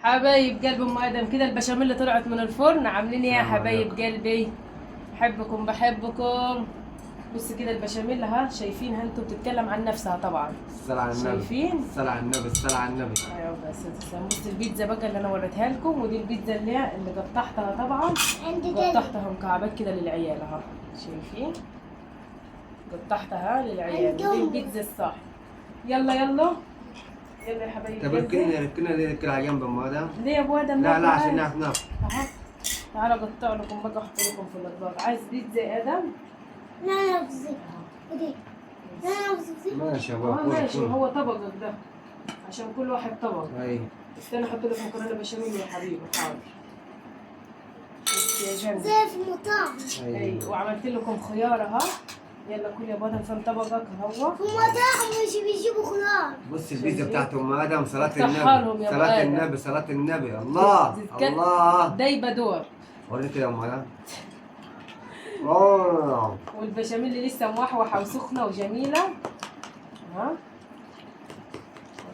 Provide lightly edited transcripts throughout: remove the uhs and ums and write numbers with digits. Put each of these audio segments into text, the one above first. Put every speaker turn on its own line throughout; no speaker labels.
حبايب قلب ام ادم كده البشاميل طلعت من الفرن. عاملين ايه يا
السلام
حبايب
عليكم.
قلبي؟ بحبكم بحبكم. بص كده البشاميل ها، شايفينها انتوا، بتتكلم عن نفسها طبعا.
الصلاة على النبي.
شايفين؟
الصلاة على النبي، الصلاة على النبي.
ايوه بس تسلم. بص البيتزا بقى اللي انا وريتها لكم، ودي البيتزا اللي قطعتها طبعا،
عندي دليل.
قطعتها مكعبات كده للعيال اهو، شايفين؟ قطعتها للعيال. ودي
عندهم.
البيتزا الصح. يلا يلا يلا يا حبايب
طب
قلبي.
اركني اركني دي كده على جنب يا ام ادم.
ليه يا ابو ادم؟
لا لا عشان
تعال.
نعرف ناكل.
اهو تعالى اقطع لكم بقى، احط لكم في الاطباق. عايز بيتزا يا ادم؟
لا نفسي ودي. لا نفسي.
ماشي يا بابا،
اه
كل
ماشي،
كل.
هو طبقك ده عشان كل واحد طبق.
ايوه.
استنى احط لك مكرونه بشاميل يا حبيبي. حاضر بس يا جنة.
زي في المطاعم.
ايوه وعملت لكم خيار اهو. يلا كل يا ابو ادم، فين طبقك اهو؟
في المطاعم مش بيجيبوا خيار.
بص البيتزا بتاعت ام ادم، صلاة
افتحها لهم
النبي،
يا أبو
صلاة
آدم.
النبي، صلاة النبي. الله
تتكلم.
الله.
دايبه دور.
وريني كده يا ام ادم. اوه
والبشاميل لسه موحوحه وسخنه وجميلة. ها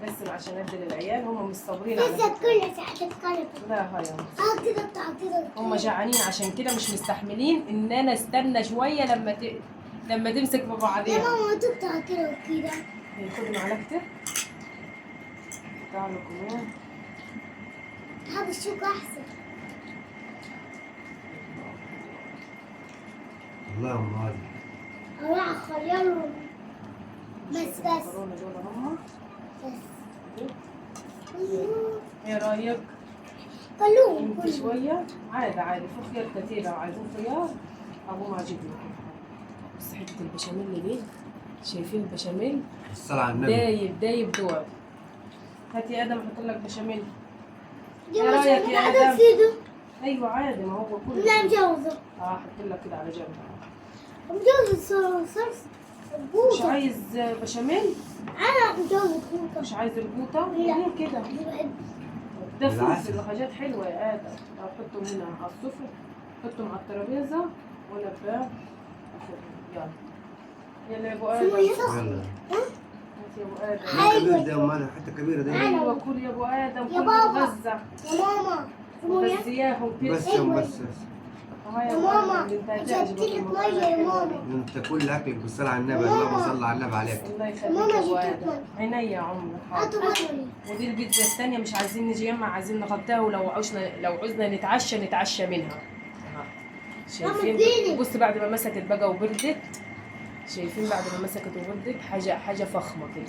بس عشان ادي للعيال، هم مش صابرين على
لسه
فكرة.
كلها تحت القلب.
لا هاي
اه كده بتاع كده.
هم جعانين عشان كده مش مستحملين ان انا استنى شوية لما تمسك في
يا
بعضيها.
ماما تقطع كده وكده.
خدوا معلقتك. تعالوا كمان.
هذا الشوك احسن.
الله يا ام ادم.
اروح اخيرهم. بس بس.
المكرونه دول هم.
بس. أيوه.
ايه رايك؟
كلهم
انت
كلهم.
شوية عادي عادي، في خيار كتير، لو عايزين خيار اقوم اجيب لكم. بس حتة البشاميل دي، شايفين البشاميل؟
الصلاة على النبي.
دايب دايب دور. هات يا ادم احط لك بشاميل.
يا
إيه رأيك يا
هذا
آدم؟
سيدو.
ايوه عادي، ما هو كله.
لا مجوزه.
اه احط لك كده على جنب.
مجوز صوص
مش
بوطة.
عايز بشاميل؟
انا مجوز بوطة.
مش عايز البوطه؟
لا.
ليه كده؟
بحب.
ده
بالعسل.
فلفل وحاجات حلوة يا ادم. لو حطهم هنا على السفرة، حطهم على الترابيزة وانا بقى اخدهم. يلا يلا يا ابو ادم.
مية سخنة.
يلا.
هات يا ابو ادم.
حتة كبيرة دي يا ام ادم، حتة كبيرة دي.
ايوه كل يا ابو ادم،
يا
كل
بابا.
غزة
يا ماما مية.
غزياهم كده.
بس يا ام بس بس.
اهو يا
يا
ابو
ماما،
ادم، انت هتعجبك
جبت لك
المكرونه
مية يا
الحلوة
ماما.
دي.
انت كل اكلك بالصلاة على النبي، اللهم صل على النبي عليك.
الله يخليك
ماما
يا ابو
جبت لك
ادم. عينيا يا عمري. حاضر.
هاتوا مية.
ودي البيتزا الثانية مش عايزين نجمع، عايزين نغطيها، ولو عوزنا لو عوزنا نتعشى نتعشى منها. أها. شايفين؟
اديني.
بص بعد ما مسكت بقى وبردت، شايفين بعد ما مسكت وبردت حاجة حاجة فخمة كده.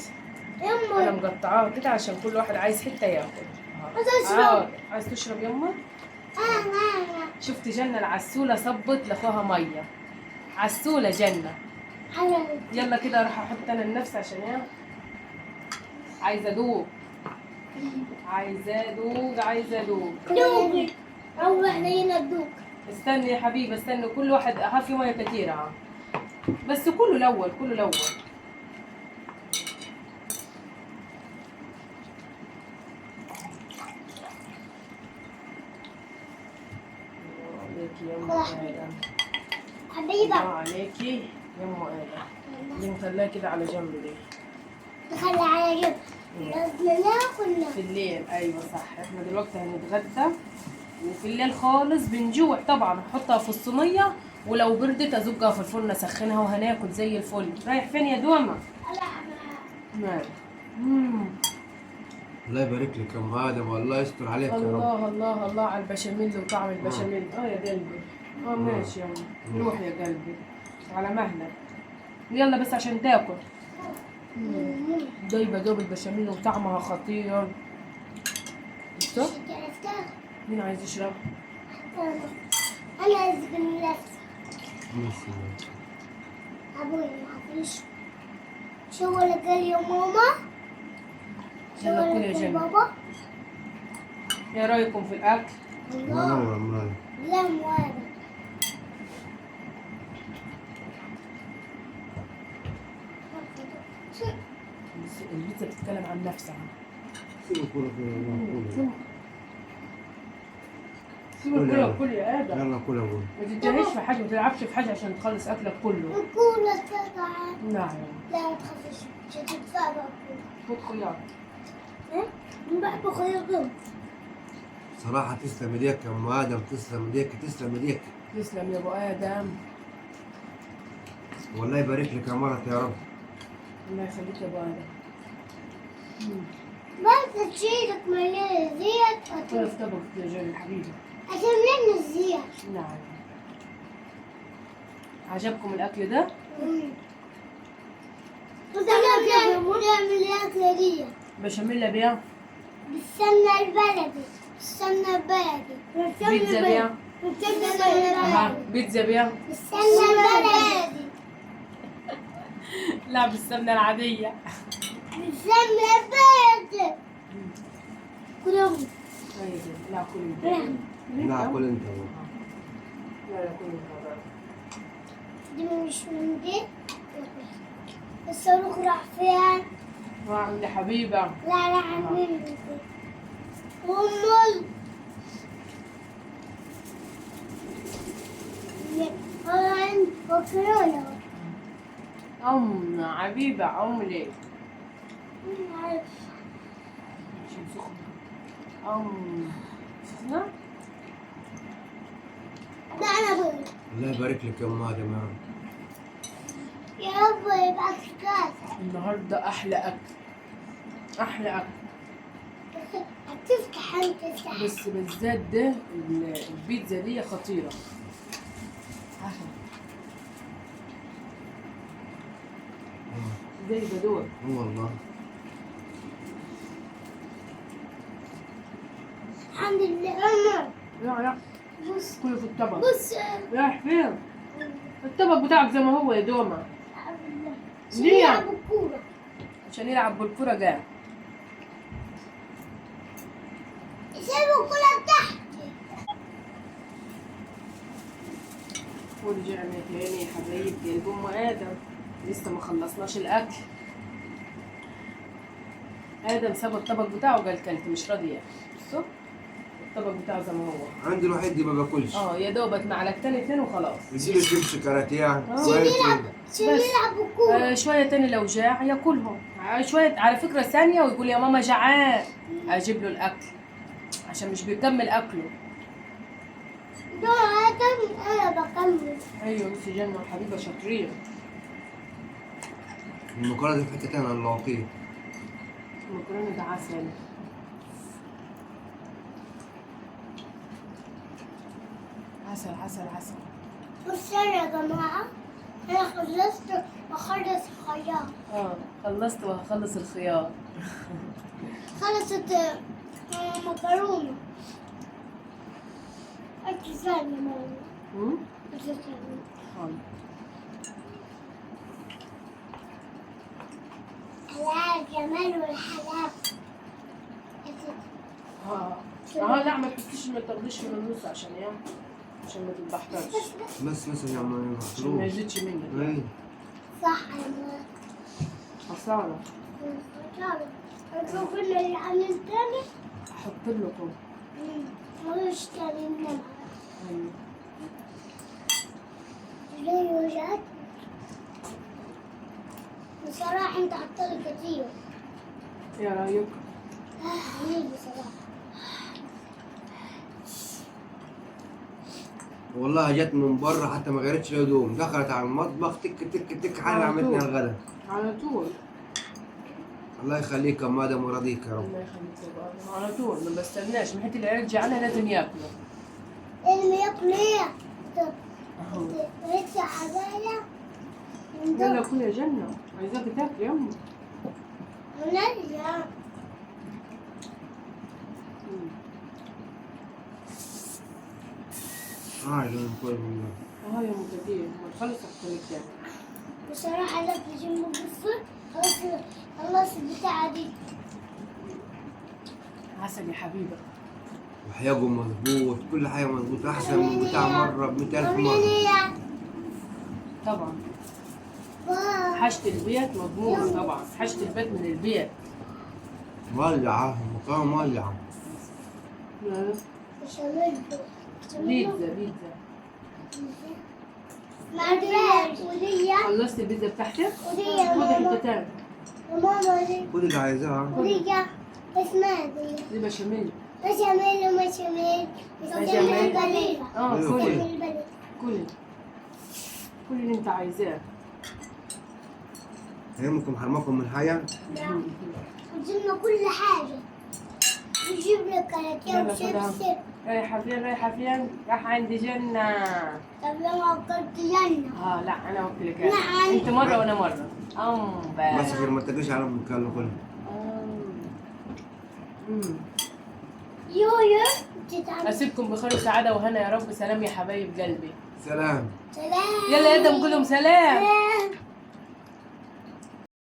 يا
انا
ماما
مقطعاها كده عشان كل واحد عايز حتة ياكل. أها.
عايز أشرب.
عايز تشرب يما؟
انا
شفت جنة العسولة صبت لاخوها مية. عسولة جنة.
انا
يلا كده اروح احط انا لنفسي عشان ايه؟ عايزة ادوق، عايزة ادوق، عايزة ادوق.
دوقي. أول احنا هنا ندوق.
استني يا حبيبي استني، كل واحد ها في مية كتيرة ها. بس كله الاول، كله الاول. الله عليكي يا ام ادم،
حبيبة.
الله عليكي يا ام ادم. دي مخليها كده على جنب دي.
نخلي على جنب. لازم ناكل.
في الليل. ايوه صح، احنا دلوقتي هنتغدى وفي الليل خالص بنجوع طبعا. هحطها في الصينية ولو بردت ازجها في الفرن اسخنها وهناكل زي الفل. رايح فين يا دومه؟ مال.
الله يبارك لك يا ام ادم، والله يستر عليك يا رب.
الله الله الله على البشاميل وطعم البشاميل. اه يا قلبي. اه ماشي يا أم. روح يا قلبي على مهلك. يلا بس عشان تاكل. جايبه جاب البشاميل وطعمها خطير. بصوا.
عرفتها؟
مين عايز يشرب؟
أنا أزبن نفسي.
ماشي.
أبوي ما فيش. شو ولا قال يا ماما؟ شو
يلا
ولا
كل يا
قال
جنة.
بابا؟
ايه رايكم في الاكل؟
الله
الله.
ينور يا ام ادم.
لا موافق.
بس البيتزا بتتكلم عن نفسها.
سيبوا كله كله، يلا كله.
سيب الكل كل يا ادم.
يلا كل يا ابوي.
ما تنتهيش في حاجة، ما تلعبش في حاجة عشان تخلص اكلك كله.
الكورة تقع.
نعم.
لا ما تخافش، مش هتتفرج.
خد خيار.
إيه؟ بحب خيار.
صراحة تسلم ايديك يا ام ادم، تسلم ايديك، تسلم ايديك.
تسلم يا ابو ادم.
والله يبارك لك يا مرت يا رب.
الله يخليك يا ابو ادم.
بس تشيلك مليانة زيت.
كل في طبق يا جاري حبيبي.
عشان الزيت.
نعم. عجبكم الاكل ده؟
نعمل الأكلة دي
بشاميل بيع،
بالسمنة البلدي، بالسمنة البلدي،
بيتزا بيع،
بالسمنة البلدي،
بيتزا بيع،
بالسمنة البلدي،
لا بالسمنة العادية.
بالسمنة البلدي. كلهم.
طيب لا كل انت.
لا كل انت.
لا كل انت.
دي مش من دي. الصاروخ راح فين؟
راح عند حبيبة.
لا راح عند مين؟ أمي. عند مكرونة.
أم حبيبة عمري. عشان سخنة. أم سخنة؟
لا أنا بقول.
الله يبارك لك يا أم آدم يا رب.
يا رب يبقى كاسة.
النهارده أحلى أكل. أحلى أكل.
هتفتح أنت.
بس بالذات ده البيتزا دي خطيرة. زي بدور.
والله.
الحمد لله. عمر.
لا لا.
بص.
كله في الطبق.
بص.
رايح فين؟ الطبق بتاعك زي ما هو يا دومة.
عشان يلعب بالكورة.
عشان يلعب بالكورة جاي.
سيبوا الكورة تحت.
ورجعنا تاني يا حبايب قلب أم آدم. لسه ما خلصناش الأكل. آدم ساب الطبق بتاعه وقال كلت مش راضي ياكل. بصوا الطبق بتاعه زي ما هو.
عندي الوحيد دي ما باكلش.
يا دوبك معلقتين اتنين وخلاص.
يجيب شيبس كاراتيه.
عشان يلعب بالكورة.
شوية تاني لو جاع ياكلهم. شوية على فكرة ثانية ويقول يا ماما جعان. أجيب له الأكل عشان مش بيكمل أكله.
ده آدم أنا بكمل.
أيوه بس جنة وحبيبة شاطرين.
المكرونة دي في حتة تانية الله.
المكرونة ده عسل. عسل عسل عسل.
بصوا يا جماعة أنا خلصت وأخلص الخيار.
خلصت وهخلص الخيار.
خلصت المكرونة. أكل سهل يا ماما. أكل سهل. على الجمال والحلاوة.
لا ما تحطيش، ما تاخديش من النص عشان يعني عشان ما تتبحترش.
بس بس يا عم
عشان ما يزيدش منك.
صح يا ماما.
خسارة.
خسارة. أشوف اللي عامل تاني.
أحط لكم.
مش تاني منها. أيوه. ليه وجعتني؟ بصراحة أنت حطيت كتير.
إيه رأيك؟
جميل بصراحة.
والله جت من بره حتى ما غيرتش الهدوم، دخلت على المطبخ تك تك تك حالا عملتنا الغدا.
على طول.
الله يخليك يا ام ادم ويرضيك يا رب.
الله يخليك يا بابا. على طول ما بستناش، من حتى العيال جعانة لازم ياكلوا.
لازم ياكلوا ايه؟ لسه حبايا.
يلا كل يا جنة، عايزاك تاكلي يا امي.
ونرجع.
عايزين كل والله.
يا ام كتير، ما تخلص احط لك تاني.
بصراحة لا تجيب بص خلاص خلص البتاعة دي.
عسل يا حبيبة.
وحياجه مظبوط، كل حاجة مظبوط، أحسن من بتاع مرة ب100,000 مرة.
طبعا. حاجة البيت مضمونة طبعا، حاجة البيت من البيت.
مولعة، المكرونة مولعة.
بيتزا بيتزا.
ودي.
خلصت البيتزا بتاعتك؟
ودي يا
خدي
ماما.
حتة تاني.
يا ماما دي.
خدي اللي عايزاها.
ودي اسمها دي.
دي بشاميل.
بشاميل وبشاميل.
بشاميل.
بشاميل بليلة.
اه
أيوة،
كلي.
بشاميل بليلة.
كلي كل اللي انت عايزاه.
يهمكم حرمكم من حاجة؟
لا. وجبنا كل حاجة. وجبنا كاراتيه
يلا خدها.
وشيبسي.
رايحة فين؟ رايحة فين؟ رايحة عند جنة.
طب لما أكلت جنة.
اه لا انا اكلك
نعم.
انت مرة وانا مرة.
بس عشان ما تاكلش على امك، يلا كلها.
يويو بتتعمل.
اسيبكم بخير وسعادة وهنا يا رب. سلام يا حبايب قلبي.
سلام.
سلام.
يلا يا ادم كلهم سلام.
سلام.